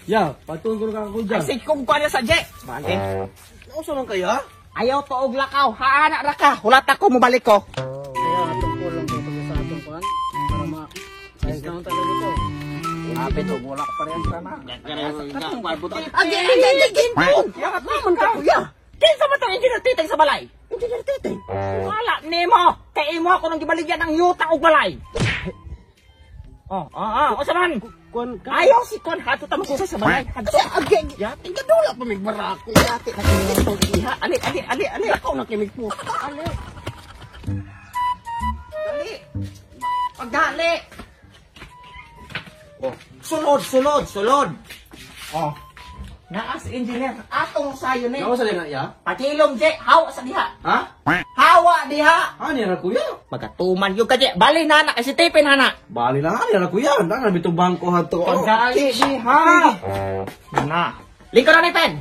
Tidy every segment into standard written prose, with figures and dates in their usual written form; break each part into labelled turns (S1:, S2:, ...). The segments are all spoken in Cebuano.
S1: Ya, patuon ko na kako
S2: Ay
S1: dyan.
S2: sige kung kuha sa Je. Bale.
S1: Nausa man kaya?
S2: Ayaw to og lakaw. Haana ra ka. Hulat ako mobalik ko.
S3: Kaya atong kulang ko sa atong kuan para ma discount talaga ito.
S2: Apit og wala pa rin sana. Agi agi agi gintong. Naman ka kuya. Kinsa man tong engineer Titeng sa balay? Engineer Titeng. Wala nimo. Kay imo ako nang gibaligyan ang yuta og balay. Oh. Unsa man?
S3: Kuan ka.
S2: Ayaw si Kon hadto ta mo sa balay. Hadto.
S3: Agi agi.
S2: Yati.
S3: Kadula pa mig barako.
S2: Yati na kini tong iha. Ali ali ali ali.
S3: Ako na kimig po.
S2: Ali. Dali. Pagdali. Oh, sulod, sulod, sulod. Oh. Naas engineer, atong sayo ni.
S1: Nausa din na ya?
S2: Patilom je, hawa sa diha.
S1: Ha?
S2: Hawa diha.
S1: Ani ra kuya?
S2: Pagkatuman yung ka je, bali na na kasi tipin hana.
S1: Bali na ani ra kuya. Daan na bitong bangko hadto.
S2: Pagdali diha. Na. Lingkod na ni Pen.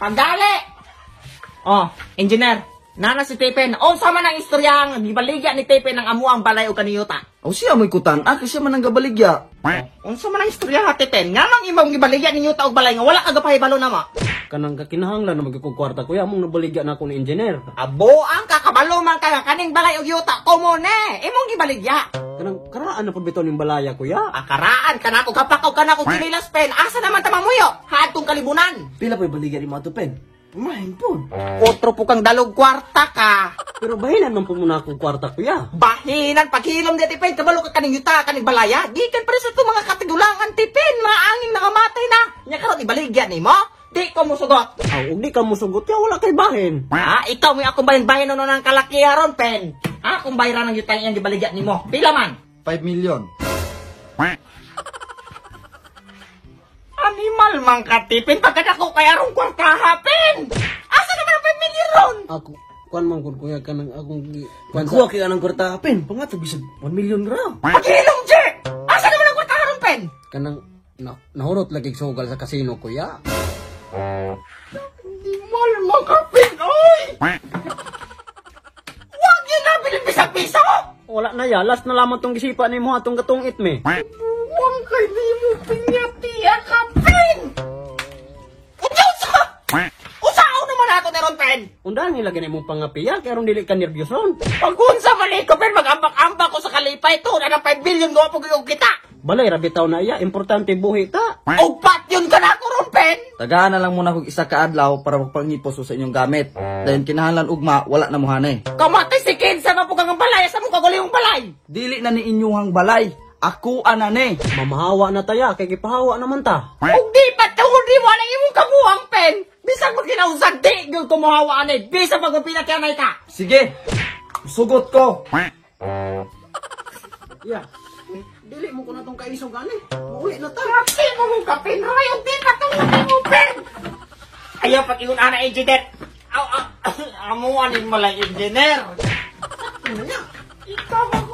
S2: Pagdali. Oh, engineer. Nana si Tipen. Unsa man ang istorya ang gibaligya ni Tipen ang amuang balay o kaniyuta?
S1: Aw siya mo'y kutan. Ah, kasi siya man ang gabaligya.
S2: Unsa man ang istorya ha Tipen? Nganong imong gibaligya ninyo ta og balay nga wala ka gapahibalo namo?
S3: Kanang kakinahanglan na magkukwarta kuya among nabaligya na ako ni engineer.
S2: Abo ang kakabalo man ka nga kaning balay og yuta komone. Imong gibaligya.
S3: Kanang karaan na pabitaw ning balaya kuya.
S2: Akaraan ka nako kapakaw ka nako kinilas pen. Asa naman ta mamuyo? Hadtong kalibunan.
S1: Pila pa'y baligya ni Mato Pen? Mahin po.
S2: Otro po kang dalog kwarta ka.
S3: Pero bahinan man po muna akong kwarta kuya.
S2: Bahinan paghilom di Tipen kabalo ka kaning yuta kaning balaya. Gikan pa rin sa itong mga katigulangan Tipen, mga angin nakamatay na. Nya karon ibaligya nimo? Di ko musugot.
S3: Aw, ug di ka musugot ya wala kay bahin.
S2: Ha? Ikaw may akong bahin-bahin no ng kalakiha ron, Pen. Ha? Kung bayaran ng yuta iyang gibaligya nimo. Pila man?
S1: 5 million.
S2: Animal man ka, Tipin. Pagkadako kay arong kwartaha, Pen. Asa naman ang 5 million ron?
S3: Ako kuan man gud kuya kanang akong kuan
S1: Kuha kay anang kwarta Pen. Pangatag bisag 1 million ra.
S2: Paghilom, Je! Asa naman ang kwartaha ron, Pen?
S3: Kanang na, nahurot lagi sugal sa kasino kuya.
S2: Animal man ka, Pen. Oy! Huwag yun na, bilin pisang-piso!
S3: Wala na ya, last na lamang tong gisipa nimo atong katungit me.
S2: Buwang kay di mo pinyatiya ka, Pen! Unsa! Usaon naman nato ni ron, Pen?
S3: Undahan nila gani mong pangapiya kay aron dili ka nervyoson.
S2: Pag-unsa man ko, Pen, mag-ambak-ambak ko sa kalipay to. Na ng 5 billion gawa pag yung kita.
S3: Balay ra bitaw na iya, importante buhi ta.
S2: Og pat yun ka na ako ron, Pen!
S1: Tagaan na lang muna kog isa ka adlaw para magpangipos sa inyong gamit. Dayon kinahanglan ugma, wala na muhanay.
S2: Kamatay si Kensa nga po kang balay sa mong kagulihong balay!
S1: Dili na ni inyuhang balay. Ako anane.
S3: Mamahawa na taya kay gipahawa naman ta.
S2: Og di pa tungod di wala imong kabuhang, Pen! Bisag magkinausan, di gyud ko mohawa ani. Bisag magpinatyanay ka!
S1: Sige. Sugot ko.
S3: Ya. Dili mo ko na tong kaisog ani. Mauli na ta.
S2: Grabe mo mong kapin, Roy! Og di pa tungod di mo, Pen! Ayaw pag ingon ana, engineer! Aw, aw, amuan ni malay engineer! Ikaw.